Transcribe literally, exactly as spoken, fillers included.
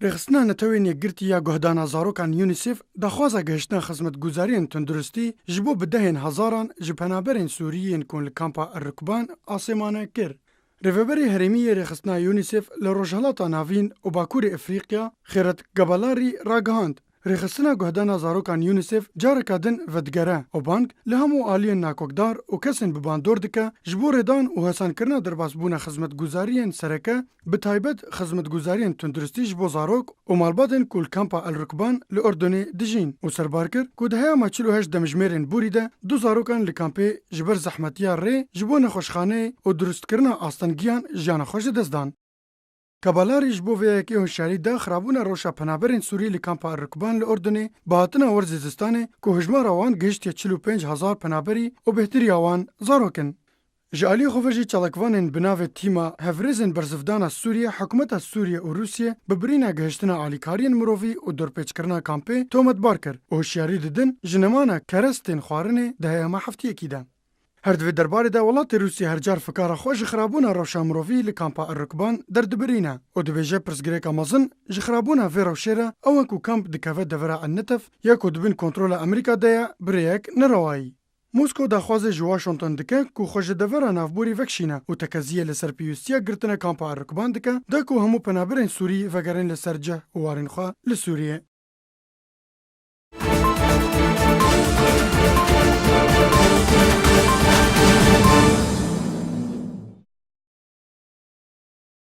Rêxistina Netewên Yekgirtî ya guhdana zarokan UNICEF daxwaza gihiştina xizmetguzariyên tunduristî ji bo bi dehên hezaran ji penaberên Sûrî yên ku li kampa El Rukban asêmane kir. Rêveberê herêmî yê rêxistina UNICEF li Rojhilata Navîn û Bakurê Efrîqya, Xêret Gabalarî ragihand, rêxistina guhdana zarokan UNICEF careka din vedigere û bang li hemû aliyên nakokdar û kesên bi bandor dike ji bo rêdan û hesankirina derbasbûna xizmetguzariyên sereke, bi taybet xizmetguzariyên tunduristî ji bo zarok û malbatên ku li kampa El Rukban li Urdunê dijîn û serbar kir ku di heyama çil û heşt demjimêrên borî de du zarokan li kampê ji ber zehmetiya rê ji bo nexweşxaneyê û durustkirina astengiyan jiyana xwe ji dest dan. Kabalarî ji bo vê yekê hişyarî da xirabûna rewşa penaberên Sûrî li kampa El Rukban li Urdunê bi hatina werzê zistanê ku hijmara wan gihiştiye çil û pênc hezar penaberî û bêhtiriya wan zarok in. Ji aliyê xwe ve jî çalakvanên bi navê Tîma Hevrêzên Berzivdana Sûriye, Hikûmeta Sûriye û Rûsye bi birîna gihiştina alîkariyên mirovî û dorpêçkirina kampê tometbar kir û hişyarî didin ji nemana kerestên xwarinê di heyama heftiyekî de. Her di vê derbarê de welatê Rûsya her car fikara xwe ji xirabûna rewşa mirovî li kampa El Rukban derdibirîne û dibêje pirsgirêka mezin ji xirabûna vê rewşê re ew e ku kamp dikeve devera El Netef ya ku di bin kontrola Amerîka de ye, bi rêyek nerewayî. Moskow daxwazê ji Washington dike ku xwe ji devera navborî vekişîne û tekeziyê li ser pêwîstiya girtina kampa El Rukban dike, da ku hemû penaberên Sûrî vegerin li ser cih û warên xwe li Sûriyê.